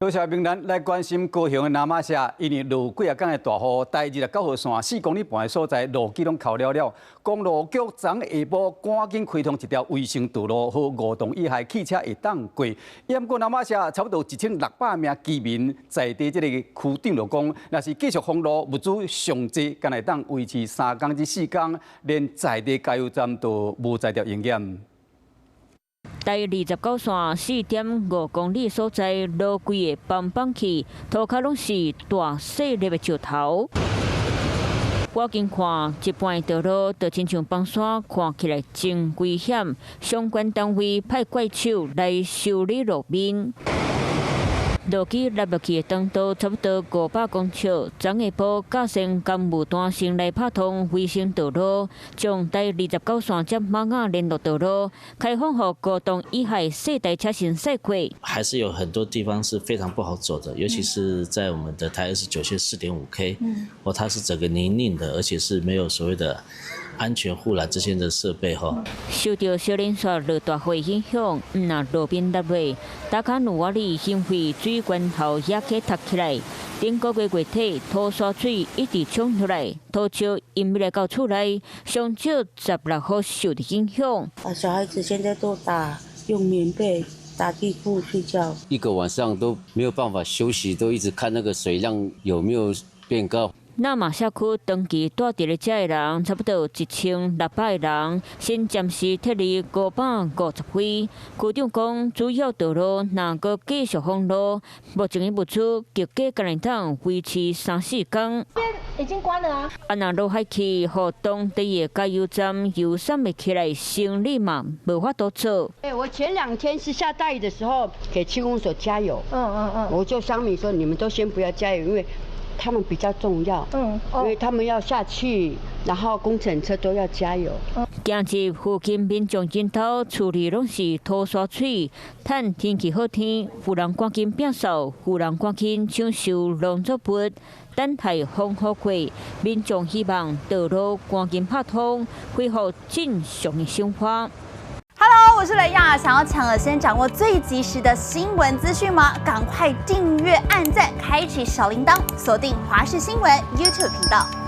多謝明蘭來關心高雄的那瑪夏，因為落幾仔工的大雨，台29號線4公里半的所在路基攏剾了了，公路局昨下晡趕緊開通一條衛星道路，予五棟以下汽車會當過。毋過那瑪夏差不多1600名居民在地這個區長就講，若是繼續封路，物資上濟，敢會當維持3工至4工，連在地加油站都無才調營業。台29線4.5公里所在，路規个崩崩去，塗跤攏是大細粒的石頭。我近看一半道路，就親像崩山，看起來真危險。相關單位派怪手來修理路面。路基凹落去的長度差不多500公尺。昨下晡，甲線工務單先來拍通衛星道路，將台29線接艋舺聯絡道路開放予五棟以下細台車先駛過。還是有很多地方是非常不好走的，尤其是在我們的台29線4.5K，哦，它是整個泥濘的，而且是沒有所謂的安全護欄這些的設備吼。受到小連續落大雨影響，毋但路面凹落，打卡努瓦里因為水源頭也去塌起來，頂個月月底土沙水一直沖出來，土石淹來到厝內，上少16戶受到影響。啊，小孩子現在都打用棉被打地鋪睡覺，一個晚上都沒有辦法休息，都一直看那個水量有沒有變高。那瑪夏區長期住佇咧遮的人，差不多1600人，先暫時撤離550位。區長講，主要道路若閣繼續封路，目前的物資估計敢會當維持三四工。已經關了啊！啊，若落海去，予當地的加油站油送袂起來，生意嘛無法度做。欸，我前兩天是下大雨的時候，給區公所加油。我就鄉民說，你們都先不要加油，因為他們比較重要，因為他們要下去，然後工程車都要加油。今日附近民眾𨑨頭處理攏是土沙水，趁天氣好天，有人趕緊摒掃，有人趕緊搶收農作物，等待風雨過。民眾希望道路趕緊拍通，恢復正常的生活。 Hello，我是雷亞，想要搶先掌握最及時的新聞資訊嗎？趕快訂閱、按讚、開啟小鈴鐺，鎖定華視新聞 YouTube 頻道。